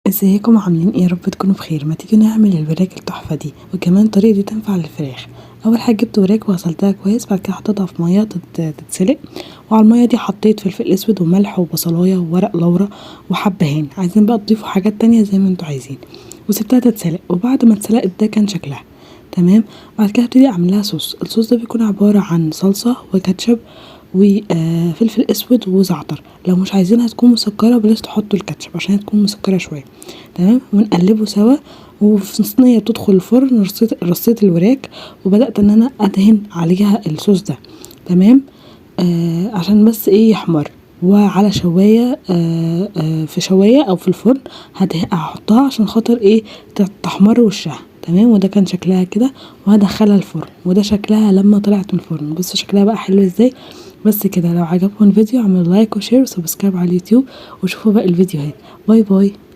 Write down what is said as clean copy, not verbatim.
ازيكم عاملين ايه؟ يا رب تكونوا بخير. ما تيجي نعمل الوراك التحفة دي، وكمان الطريقة دي تنفع للفراخ. اول حاجة جبت وراك وغسلتها كويس، بعد كده حطيتها في مية تتسلق، وعلى المية دي حطيت فلفل اسود وملح وبصلايه وورق لورا وحبهان. عايزين بقى تضيفوا حاجات تانية زي ما انتوا عايزين، وسبتها تتسلق. وبعد ما اتسلقت ده كان شكلها تمام. بعد كده هبتدي اعمل لها صوص. الصوص ده بيكون عبارة عن صلصه وكاتشب وفلفل اسود وزعتر. لو مش عايزينها تكون مسكره بلاش تحطوا الكاتشب عشان تكون مسكره شوية، تمام. ونقلبه سوا. وفي صينية تدخل الفرن رصيت الوراك، وبدات ان انا ادهن عليها الصوص ده، تمام، عشان بس ايه يحمر. وعلى شوايه، في شوايه او في الفرن هحطها عشان خاطر ايه تحمر وشها، تمام. وده كان شكلها كده، وهدخلها الفرن. وده شكلها لما طلعت من الفرن. بصوا شكلها بقى حلو ازاي. بس كده. لو عجبكم الفيديو اعملوا like و share و subscribe على اليوتيوب، وشوفوا باقي الفيديوهات. bye bye.